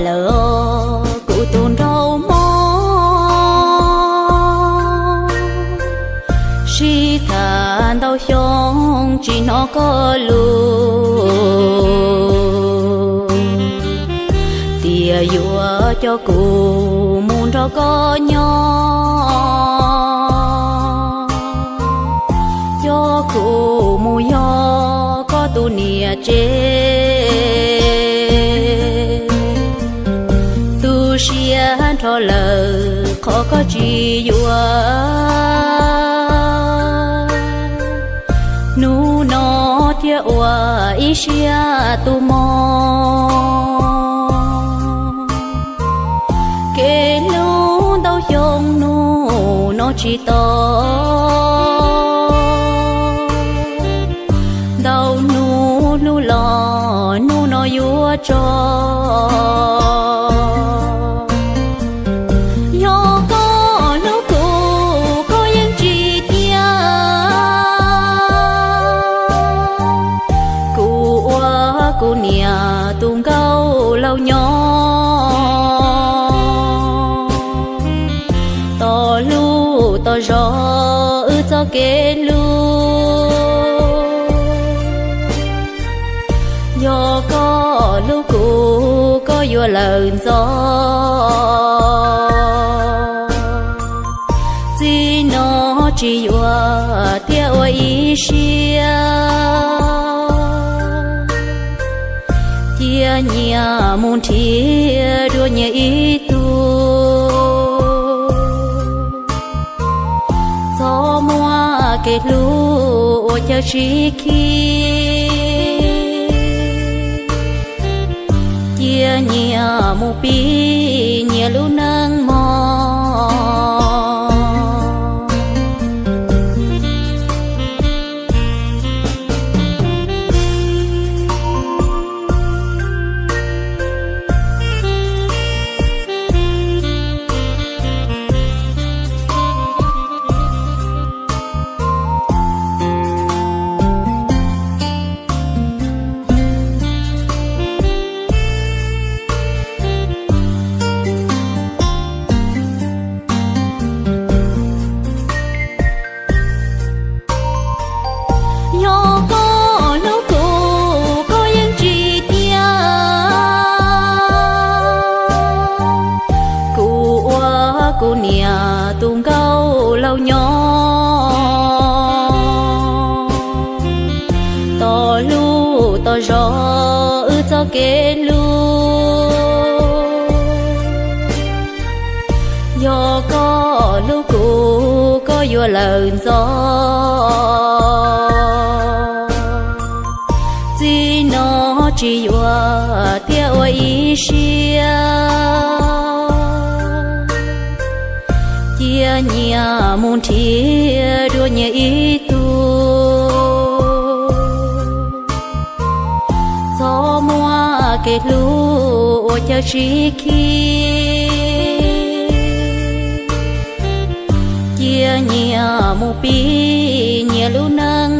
lawm kuv tus nraug mog, sib tham ntau xyoo tsis hnov koj lus, tias yuav coj kuv mus nrog koj nyob, coj kuv mus yog koj tus niam tsev. Tu siab nrho lawm qhov koj tsis yuav, hnub no thiaj ua ib siab tu mog. Kev hlub ntau xyoo hnub no tsis tau, ntau hnub hlub los hnub no yuav tso. Yog koj hlub kuv koj yeej tsis cia kuv ua kuv niam tus nkauj laus nyob, tos hlub tos zov wb txoj kev hlub. Yog koj hlub kuv koj yuav lawm ntxov, txij no tsis yuav thiaj ua ib siab, cia nyias mus nrhiav dua nyias ib tug. Txhob muab kev hlub ua chaw sib khi, cia nyias mus pib nyias lub neej mog. Yog koj hlub kuv koj yeej tsis cia kuv ua kuv niam tus nkauj laus nyob, tos hlub tos zov wb txoj kev hlub. Yog koj hlub kuv koj yuav lawm ntxov, txij no tsis yuav thiaj ua ib siab, cia nyias mus nrhiav dua nyias ib tug. Txhob muab kev hlub ua chaw sib khi, cia nyias mus pib nyias lub neej